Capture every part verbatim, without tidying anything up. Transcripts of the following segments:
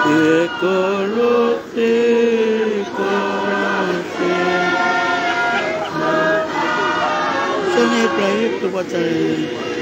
E kolote, kolote. Sone plai tu patai.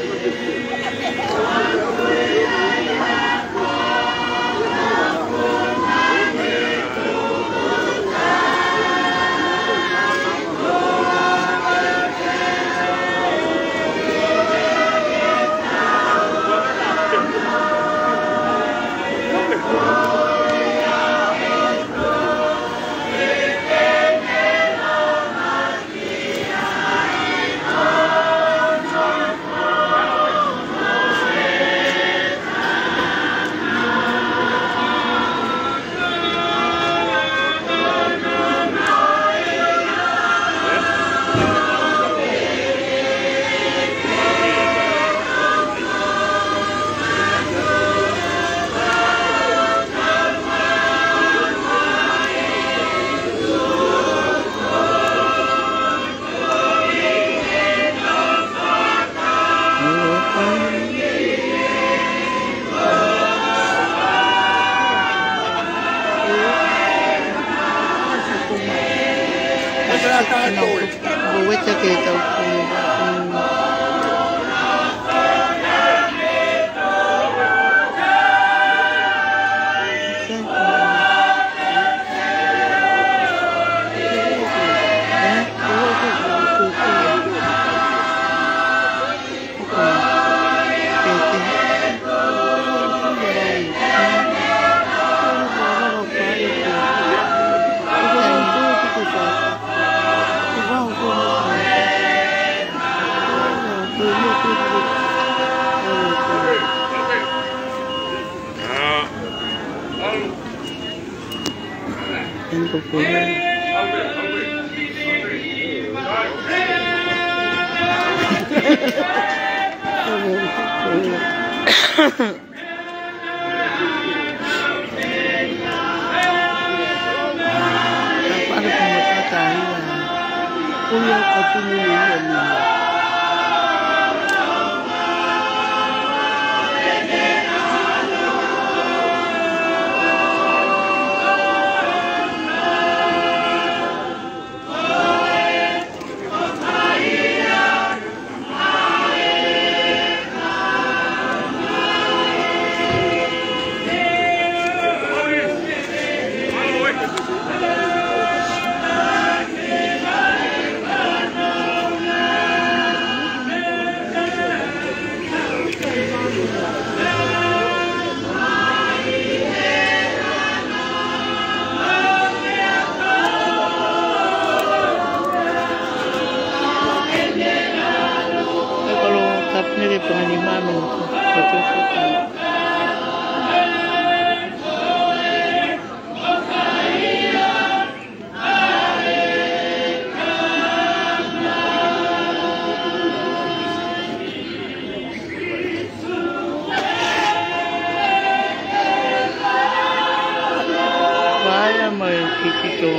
Vaya mai kikito.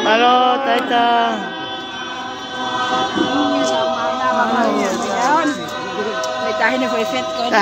Mālō, Taita. Mālō. Mai tahi ne fai fet kon.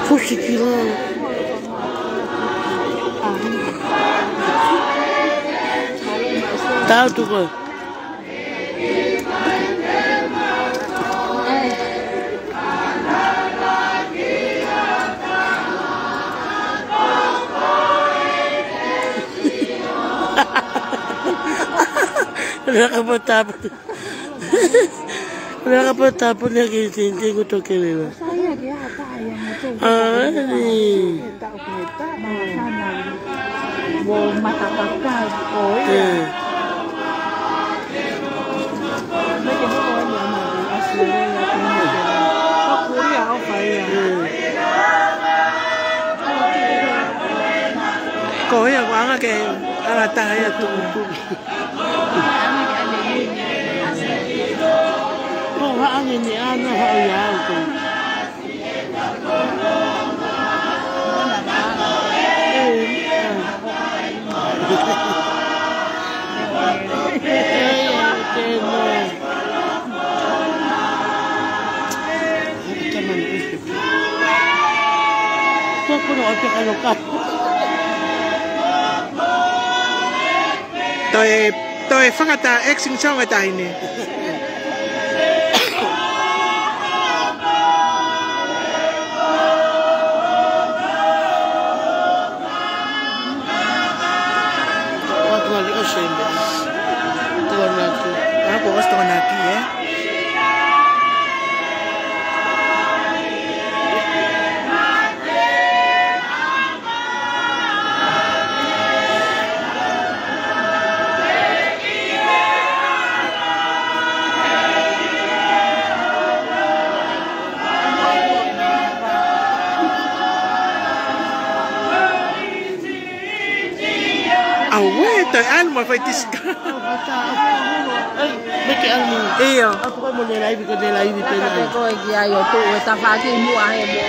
Fusi kilo. Tau tuko. Laka pō tapu. Laka pō tapu ni ki tinti ku toke leva. Ai, ni. Mo matakakai ko ia. Eh. Meke mo ia ma Australia ko ia. Ko Korea ʻofa ia. Eh. Ko ia ko anga ke ala taha ia tu. Ko ha ange ni ana ha ia au ko. Toe, toe fakata acting song e taʻahine. Ua tua li o seme. Tokonaki. Ako os tokonaki, eh? Aue, toe ʻalu mai fai tisika. Meke ʻalu. ʻIo. Apu kai mo ne laivi, ko ne laivi pē. Ka te koe ki ai ʻo tuʻu e tafaʻaki muʻa he muʻa.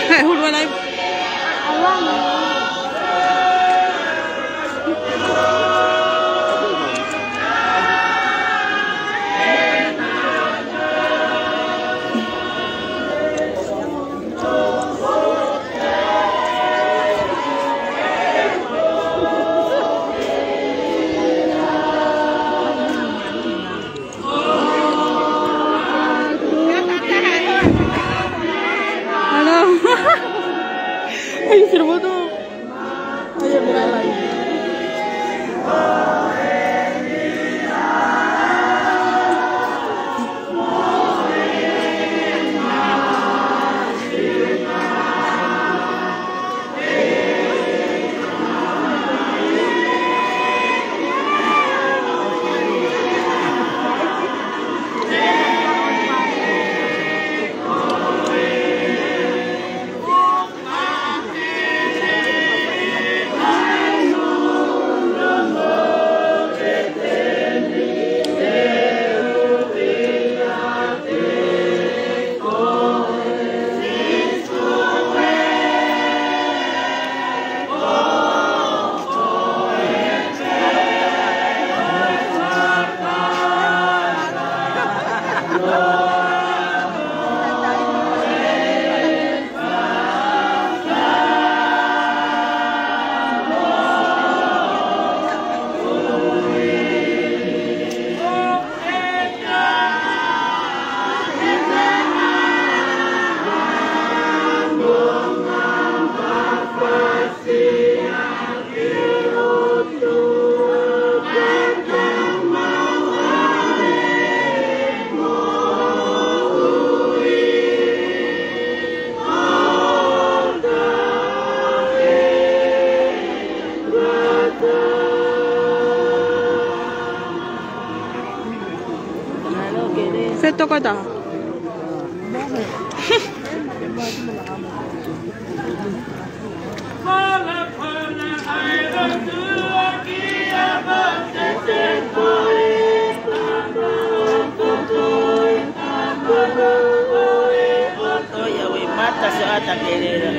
He, hulu ana i. Hello. Ay, se lo boto. Ay, ay, ay, ay. Fetoko taha. Ia ʻoku ʻi ai e mata Tasoʻata ke lele.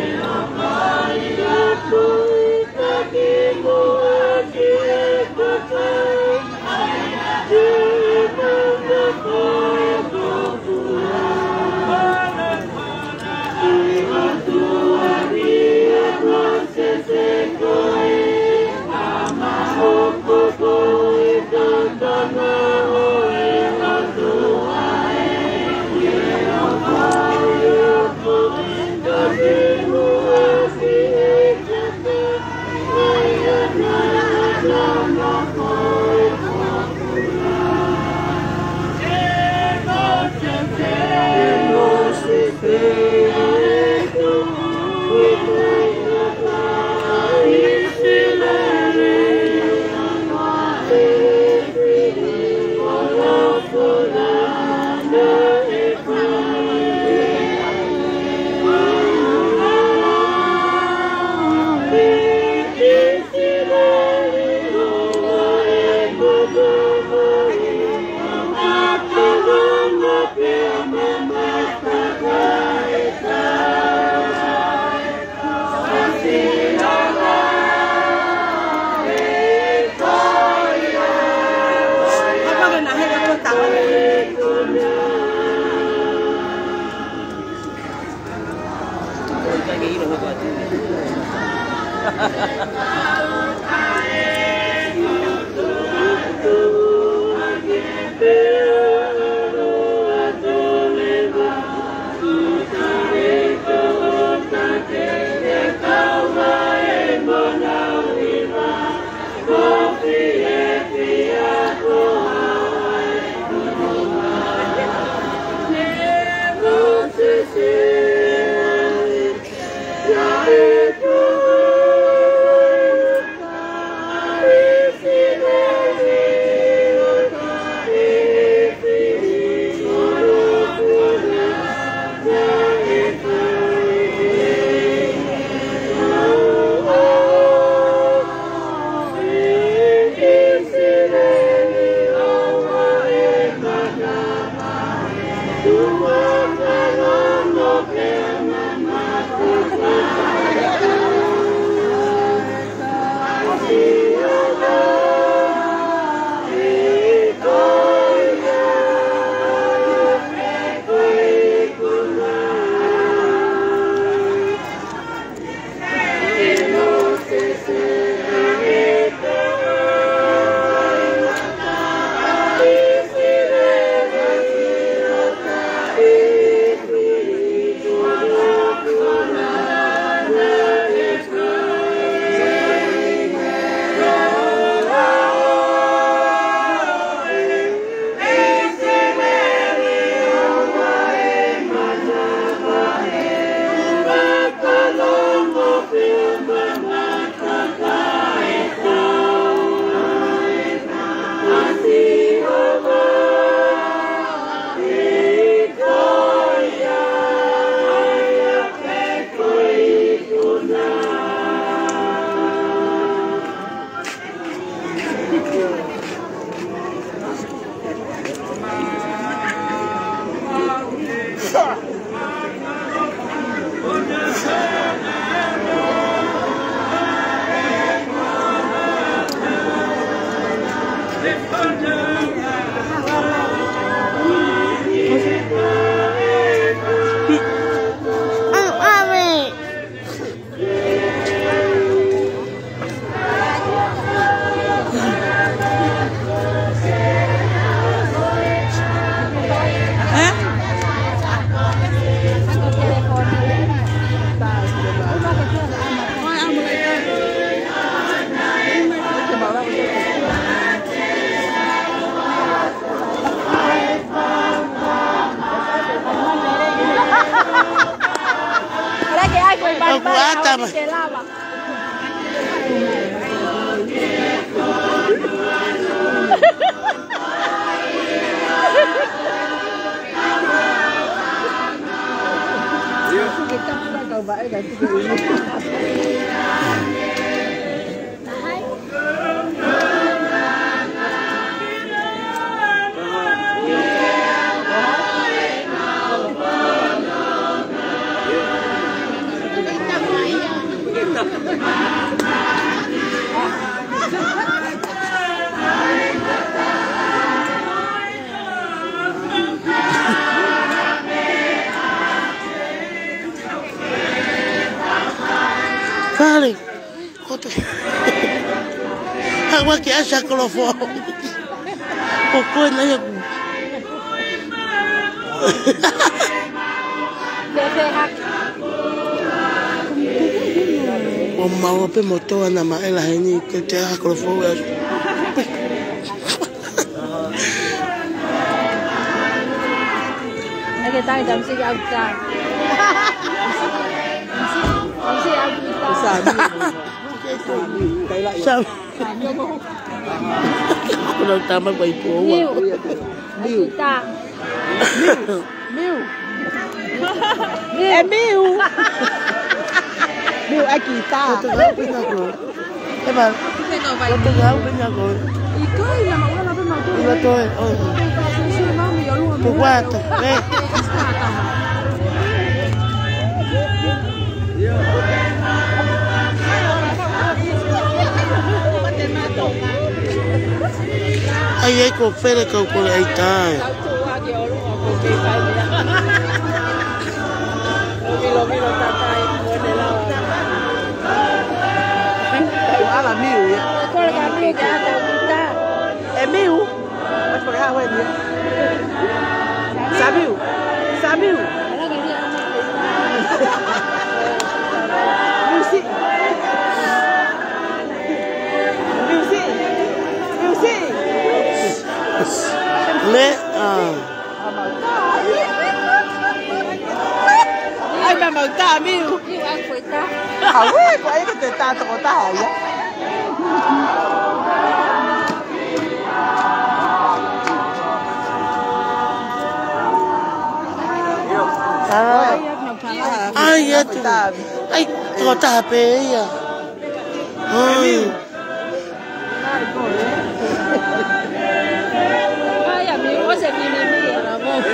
Ora ke ai ko e pari pari ʻoku ʻata au mai. Ke lava. Kale. Kote. Hawa ke asa kolofo. Ko koe na ia ku. ʻO maua pē mo toa na ma ela heni ke te asa kolofo ia. Ake tai tam si au ta. Tam si au ta. Sa. Ko nau tama ko i po ua. Miu. Miu. Miu. Miu. Miu. E Miu. Miu ʻaki tā. Ko te ngau pina ko. E ma. Ko te ngau pina ko. ʻIkai na ma ua na pina ko. Ua toe. Oi. Ko kuata. E. Ai, ai, ko Fele kau kole ai tai. Ala Miu ia. E Miu. Sa Miu. Sa Miu. Miu si. Miu si. Miu si. Me, ah. Ai, ma mau ta, Miu. Aue, ko ai ko te ta tokotaha ia. Ai, atu. Ai, tokotaha pē ia. Ai.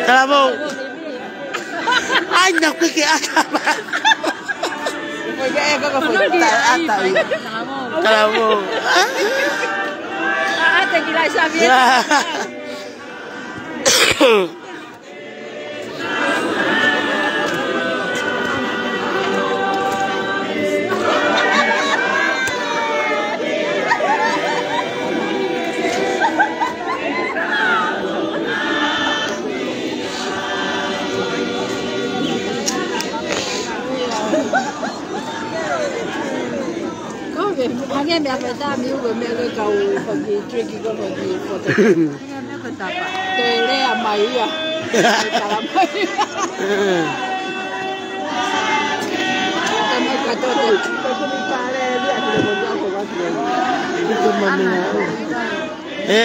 Talavou. Ai, na kuke ata. Talavou. Ate ki lai Savi. Ko ke, hangē meʻa pē tā Miu ko e meʻa ke kau faki tricky ko faki foto. Te lea mai ia. Tala mai. Tama katoa te. Iko mami na. E.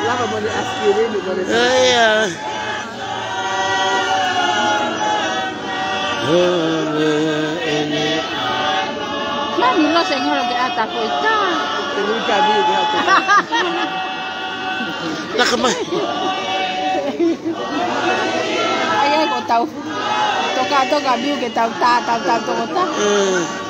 Lava mo ni askiri ni mo ni. E, ia. Mami lo se ngolo ke ata ko ita. Te nui ka ni ke ata. Laka mai. Ai, ai, ko tau. Toka, toka, Miu ke tau ta, tau, tau, toko ta. E.